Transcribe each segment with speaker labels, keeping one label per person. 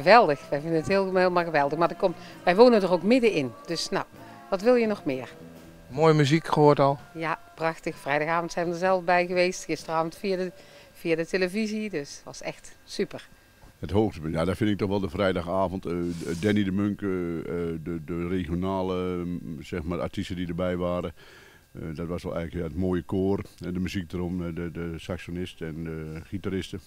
Speaker 1: Geweldig. Wij vinden het helemaal geweldig. Maar er komt, wij wonen er ook middenin. Dus nou, wat wil je nog meer?
Speaker 2: Mooie muziek gehoord al.
Speaker 1: Ja, prachtig. Vrijdagavond zijn we er zelf bij geweest. Gisteravond via de televisie. Dus het was echt super.
Speaker 3: Het hoogtepunt, ja, dat vind ik toch wel de vrijdagavond. Danny de Munk, de regionale zeg maar, artiesten die erbij waren. Dat was wel eigenlijk, ja, het mooie koor en de muziek erom, de saxonist en de gitaristen.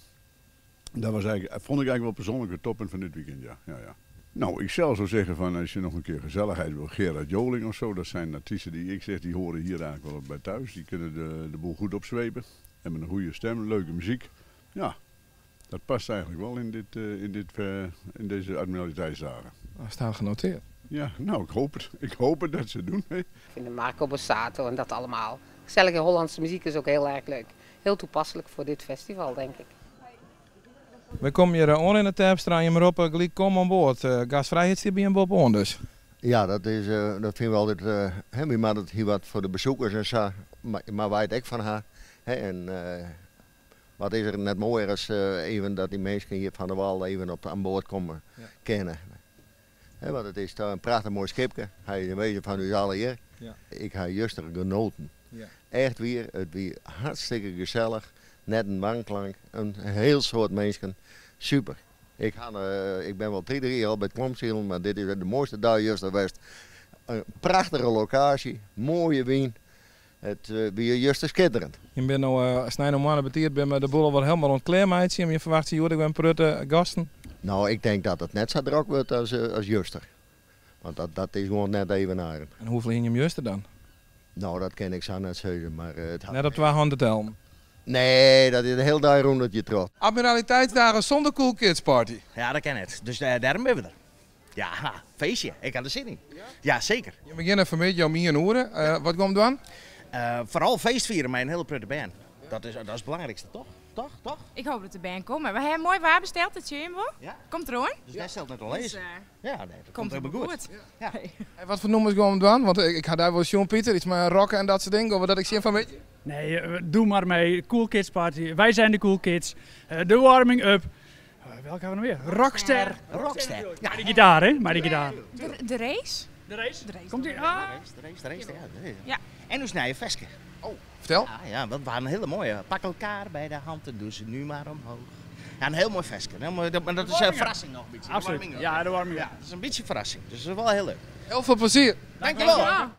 Speaker 3: Dat was eigenlijk, vond ik eigenlijk wel persoonlijk het toppunt van dit weekend, ja. Ja. Nou, ik zelf zou zeggen van als je nog een keer gezelligheid wil, Gerard Joling of zo, dat zijn artiesten die ik zeg, die horen hier eigenlijk wel bij thuis. Die kunnen de boel goed opzwepen, hebben een goede stem, leuke muziek. Ja, dat past eigenlijk wel in deze Admiraliteitsdagen.
Speaker 2: Dat staat genoteerd.
Speaker 3: Ja, nou, ik hoop het. Ik hoop het dat ze het doen. Hè.
Speaker 1: Ik vind de Marco Borsato en dat allemaal. Gezellige Hollandse muziek is ook heel erg leuk. Heel toepasselijk voor dit festival, denk ik.
Speaker 2: We komen hier on in de Terpstra en maar op, gelijk kom aan boord. Gastvrijheid zit bij een bob on dus.
Speaker 4: Ja, dat vinden we altijd, hè, we maken het hier wat voor de bezoekers en zo, maar wij het ook van haar. Hè, en wat is er net mooier als even dat die mensen hier van de wal even op aan boord komen kennen. Hè, want het is daar een prachtig mooi schipje. Hij is een wezen van u allen hier. Ik heb juist genoten. Echt weer, het weer hartstikke gezellig. Net een wanklank, een heel soort mensen. Super. Ik ben wel 3 jaar al bij het Klomzielen, maar dit is de mooiste dag juist geweest. Een prachtige locatie, mooie wijn. Het weer juist schitterend.
Speaker 2: Je bent nou snij nog maanden betierd, ben met de boel al helemaal ontklaar, Je verwacht je ik ben prutte gasten.
Speaker 4: Nou, ik denk dat het net zo druk wordt als juster. Want dat is gewoon net even naar.
Speaker 2: En hoeveel hing je hem juster dan?
Speaker 4: Nou, dat ken ik zo net zeggen, maar het had
Speaker 2: Net op 2 handen tellen.
Speaker 4: Nee, dat is een heel dag rond dat je trots.
Speaker 2: Admiraliteitsdagen zonder Cool Kids Party.
Speaker 5: Ja, dat ken het. Dus daarom ben we er. Ja, feestje. Ik had er zin in. Ja? Ja, zeker.
Speaker 2: Je begint vanmiddag om 1 uur. Wat komt dan?
Speaker 5: Vooral feest vieren met een hele prutte band. Dat is het belangrijkste, toch? Toch? Toch?
Speaker 6: Ik hoop dat de band komt. Maar we hebben mooi waar besteld, het Jumbo.
Speaker 5: Ja.
Speaker 6: Komt er hoor.
Speaker 5: Dus daar stelt net al eens.
Speaker 6: Dus,
Speaker 5: ja, nee, dat
Speaker 6: komt
Speaker 5: komt helemaal
Speaker 6: helemaal
Speaker 5: goed.
Speaker 6: goed.
Speaker 5: Ja.
Speaker 6: Hey.
Speaker 2: En wat voor nummers gaan we doen? Want ik ga daar wel John Pieter, iets met rocken en dat soort dingen. Of dat ik zin van weet je?
Speaker 7: Nee, doe maar mee. Cool Kids Party. Wij zijn de Cool Kids. De warming up. Welke hebben we nog meer? Rockster.
Speaker 5: Rockster. Ja,
Speaker 7: maar die gitaar, hè? Maar die gitaar.
Speaker 6: De race?
Speaker 7: De race?
Speaker 6: De race.
Speaker 7: Komt ie? Ah.
Speaker 5: De race, de race, de race, ja, de race.
Speaker 6: Ja.
Speaker 5: En hoe snij je veske?
Speaker 2: Oh, vertel.
Speaker 5: Ja, ja, dat waren een hele mooie. Pak elkaar bij de hand en doe ze nu maar omhoog. Ja, een heel mooi veske. Een heel mooi, dat, maar dat is een
Speaker 7: Warming up.
Speaker 5: verrassing nog een beetje. De
Speaker 7: Absoluut.
Speaker 5: warming up.
Speaker 7: Ja, de warming up.
Speaker 5: Ja, dat is een beetje verrassing. Dus dat is wel heel leuk.
Speaker 2: Heel veel plezier.
Speaker 5: Dankjewel.
Speaker 6: Dankjewel.